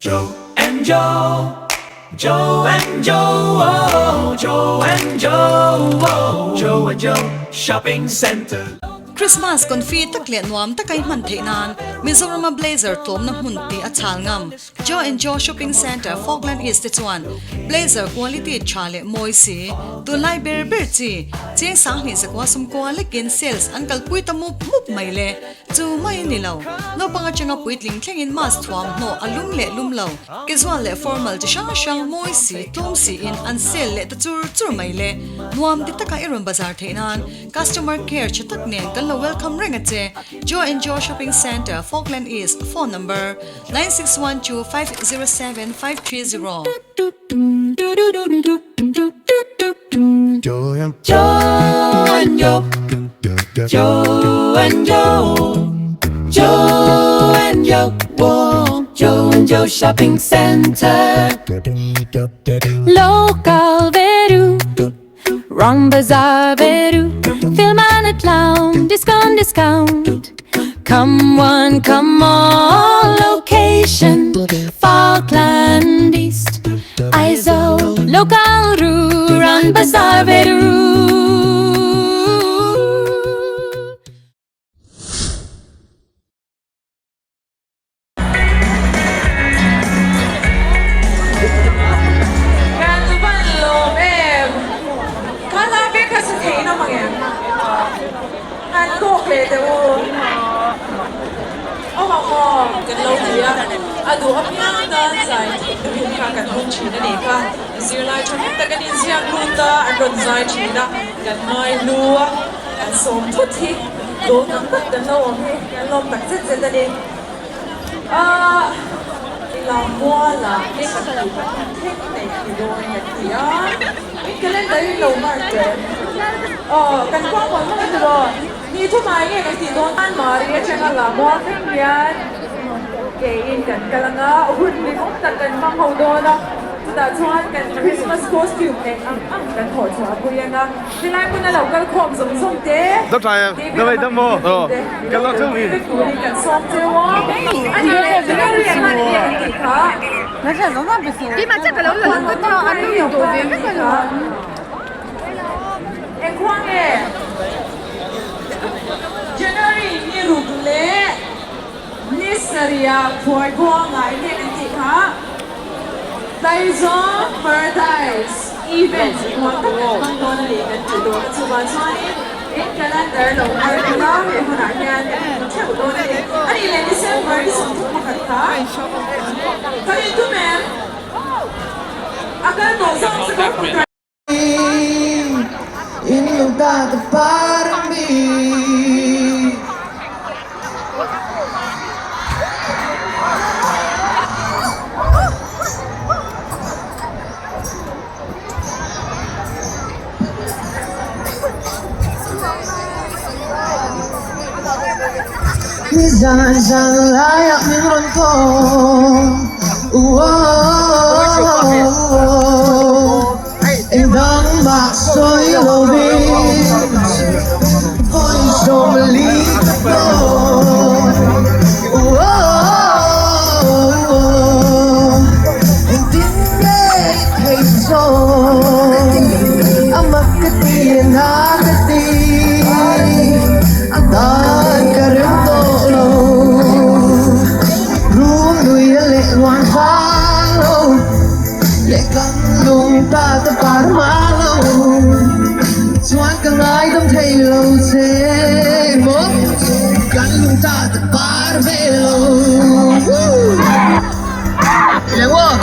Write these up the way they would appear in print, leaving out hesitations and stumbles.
Joe and Joe, Joe and Joe, oh, Joe and Joe, oh, Joe and Joe Shopping Centre. Christmas confi tak leh nuam taka i hman theih nan Mizorama Blazer tlawmna hmun tih a chhal ngam. Joe and Joe Shopping Centre, Falkland East te chuan Blazer quality tha leh mawi si, tunlai ber ber chi, cheng sanghnih zakua sumkua lekin sales an kalpui ta mup mup mai le. Chu mai a ni lo. Naupang atanga puitling thlengin mask thuam hnawh a lum leh lum lo. Casual leh formal chi hrang hrang mawi si, tlawm siin an sale leh ta chur chur mai le. Nuam ti taka i rawn bazar theih nan customer care tha tak nen kan lo welcome reng a che. Joe and Joe Shopping Centre, Falkland East, Phone number, 9612 507 530. Joe and Joe, Joe and Joe, Joe and Joe, whoa, Joe and Joe Shopping Centre. Local veru, Wrong bazaar veru, Film and a clown, discount, discount. Come one, come all, location, Falkland East, Aizawl, local ru, Run bazaar veru. Kan van lawm em? Kha hla ve kha sa thei na mang em? Han tawk leh teh u. Aw aw kan lo ti a, a duh apiang tan zai theihna hun kha kan hawng thin a nih kha. Zirlai tha hnem tak an inziak lut a, an rawn zai thin a, kan ngai hlu a, kan sawm thut hi dawl tak tak kan lo awm hi kan lawm tak zet zet a ni. Ahh i lammuala eng thleng neih ni dawn kan ti a, in calendar in lo mark teh. Aw kan khua mual hmang a tiraw, ni thumai nge kan tih dawn khan Mari atanga lammual thleng hian keiin kan kal anga hun hlimawm tak kan hmang ho dawn a, chutah chuan kan Christmas costume neih ang ang kan thawh chhuah pui anga helai hmuna lo kal khawm zawng zawng te TV lama kan hmuh te lo tel vek turin kan sawm cheu a, a ni leh January ah khan enge kan tih kha? Engkhua nge? January ni ruk leh ni sarih khuai buanga enge kan tih kha? Taizawng Paradise event nuam tak kan hmang dawn a ni kan tih dawn a chuvang chuanin in calendar lo mar ila he hunah hian kan hmu theuh dawn a ni. A nih leh December ni 31 kha kan intum em? A kal tawh zawng chu kawr put Inundada para mi. Zan zan laiah min rawn call Engdang mah sawi lovin Vawi 40 ka phone Engtin nge i theih zawk A mak ka ti a na ka ti A dan ka rem tawh lo Rum lui a leh luan vang lo Leh kan lung ta ta par ma lo Chuan ka ngaidam thei lo che maw Kan lung ta ta par ve lo Leng aw.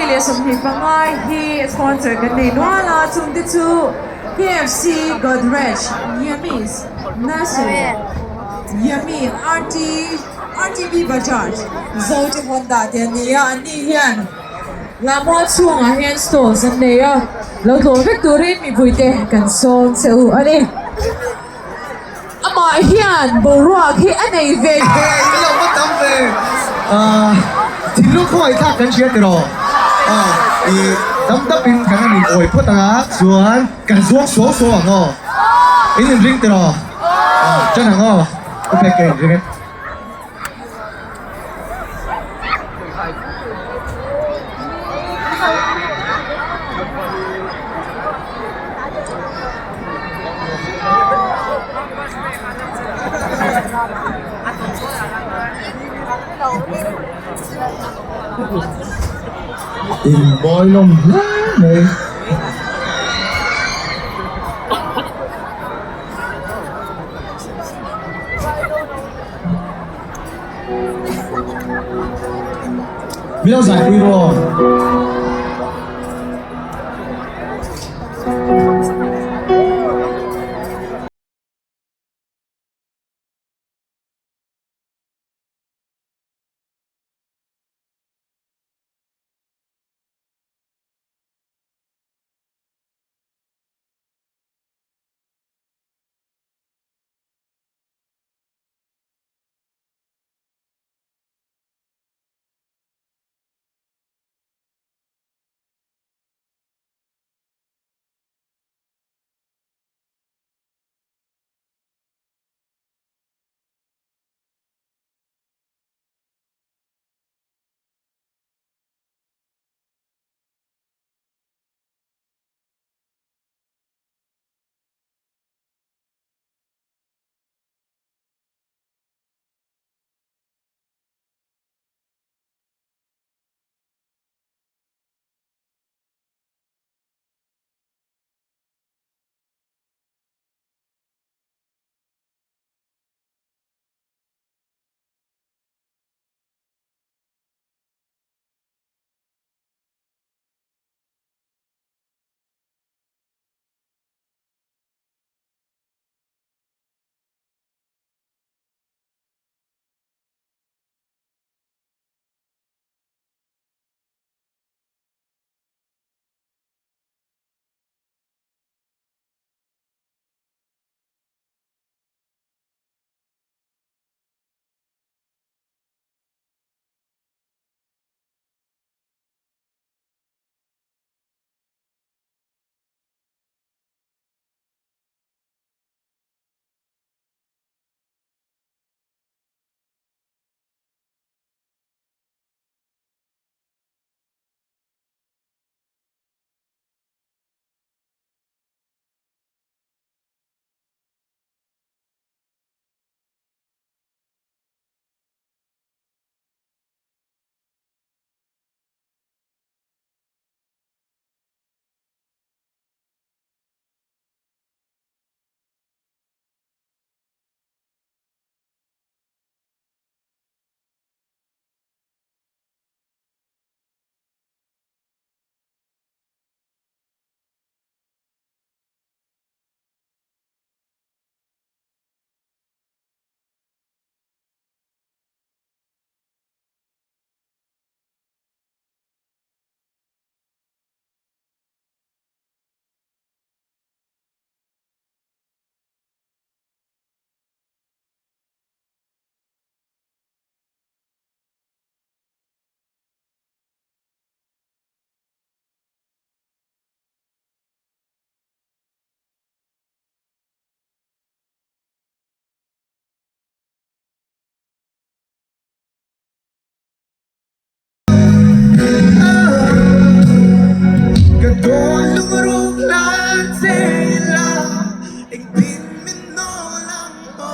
25 hi sponsor kan nei nual a, chungte chu KFC, Godrej, Yummies, Nursery, Yummy, RT, RTB Bajaj, Zote Honda te an ni a, an ni hian Lammual chhungah hian stalls an nei a, lo tlawm vek turin mipuite kan sawn che u a ni. Amah hian boruak hi a nei ve. He in lo va tam ve. Ahh thinlung khawngaih thlak kan hria tiraw? Ahh i dam dap in kan han in awi phawt ang a, chuan kan zuang suau suau ang aw. In in ring tiraw? Ahh ṭan ang aw. U pek ka in ring e. In mawi lawm hle mai. Min lo zai pui rawh. Ka dawn lungruk la che la engtin min nawl ang aw.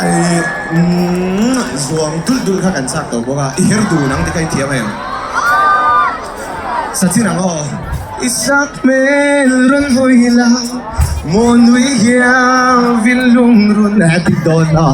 Ai umm zuang dul dul kha kan chak tawh bawk a i her dun ang ti kha i thiam em? Sachin ang aw. I sak hmel rawn hawi la maw nui hiau vil lungrun a ti dawn a.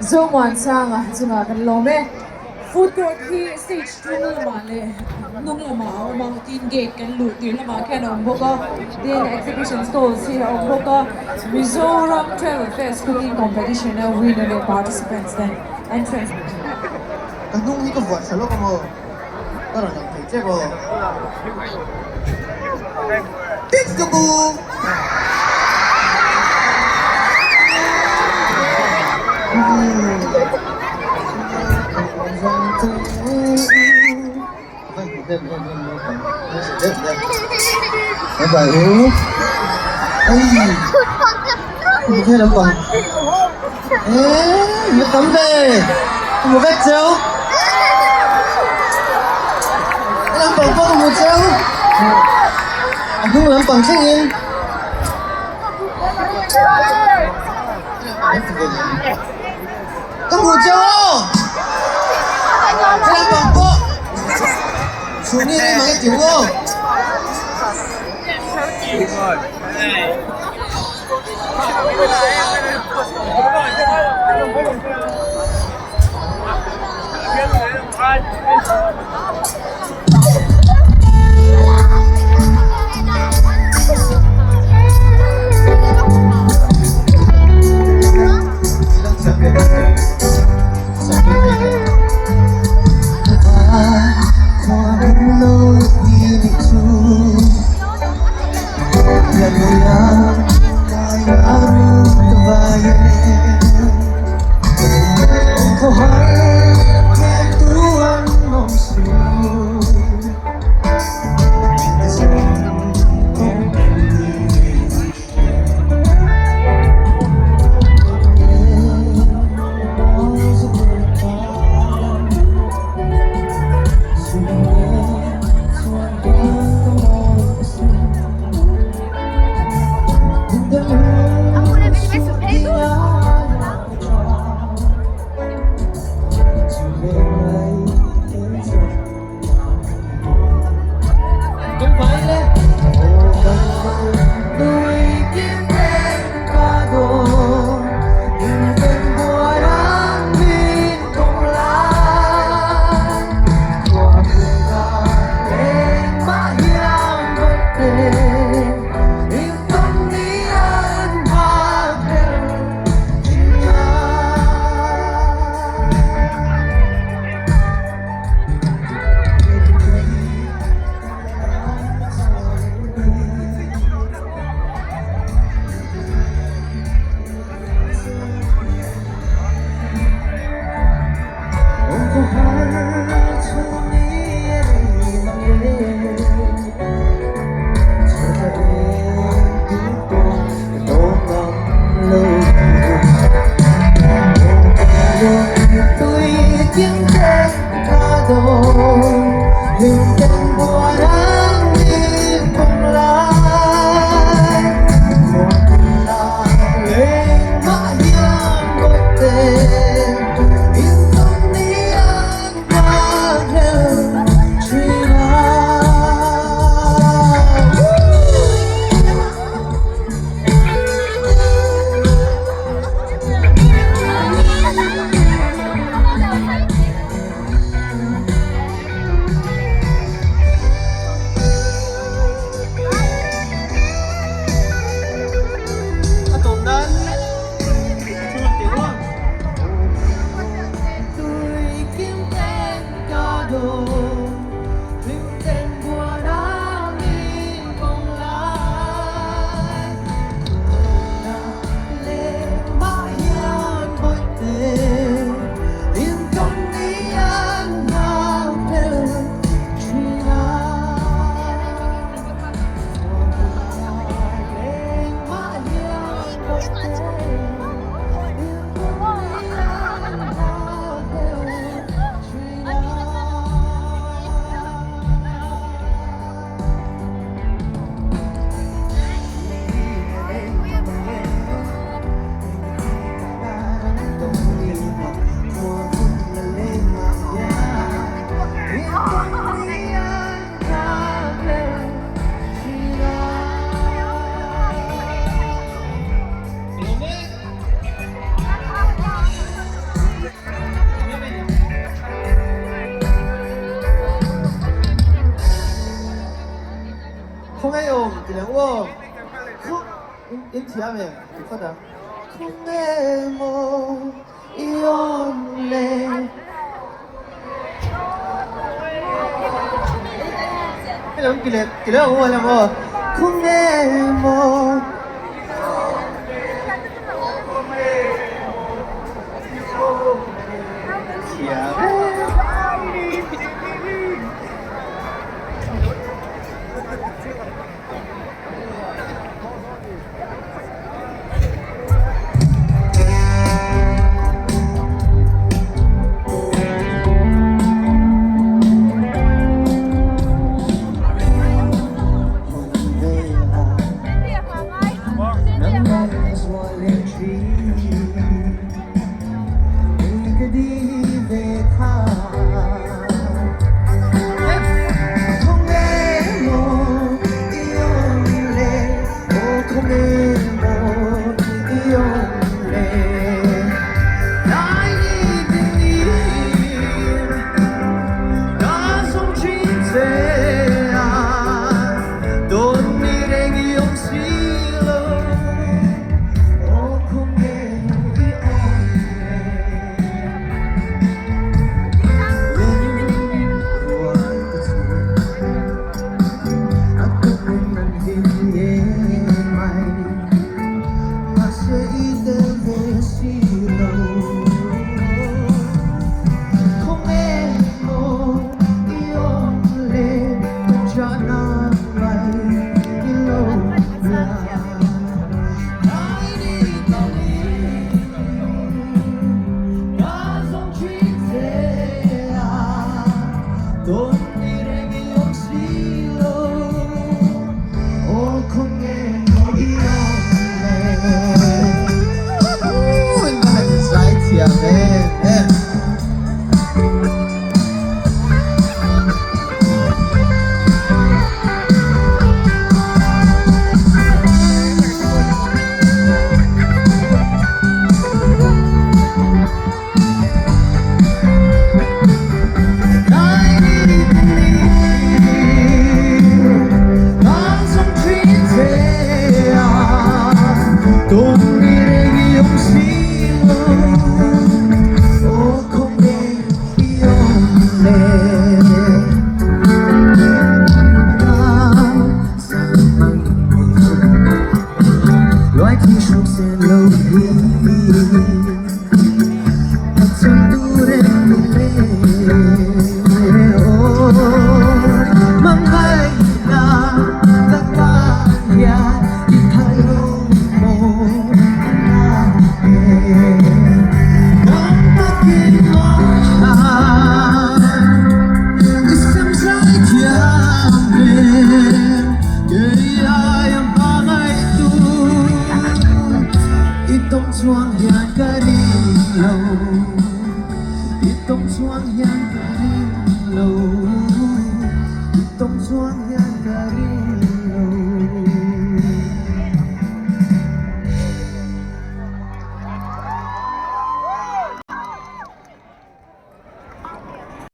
Zomuansanga chungah kan lawm e. Food court hi stage tung lamah leh hnung lamah a awm a, tin gate kan luh tir lamah khian a awm bawk a, tin exhibition stalls hi a awm bawk a, Mizoram Travel Fest Cooking Competition a winner leh participants ten entrance. Ka hnung hi ka vuah tha lawk amaw? Ka rawn lang thei che aw. Peekaboo! Bye bye u. Ei. Mu thế lắm bằng. Ê, nó tắm về. Một vết chéo. Làm bằng phong một chéo. Không làm bằng sách in. Ka hmu che aw! Ka lampang pawh chhun hi engmah nge ti hu aw? Khawngaih awm ti leh aw khaw in thiam em ti phawt ang. Khawngaih maw i awm le. Hello ti leh ti leh ang aw ang aw khawngaih maw. Thiam e. Tawn ni reng i awm si lo Aw khawnge i awm le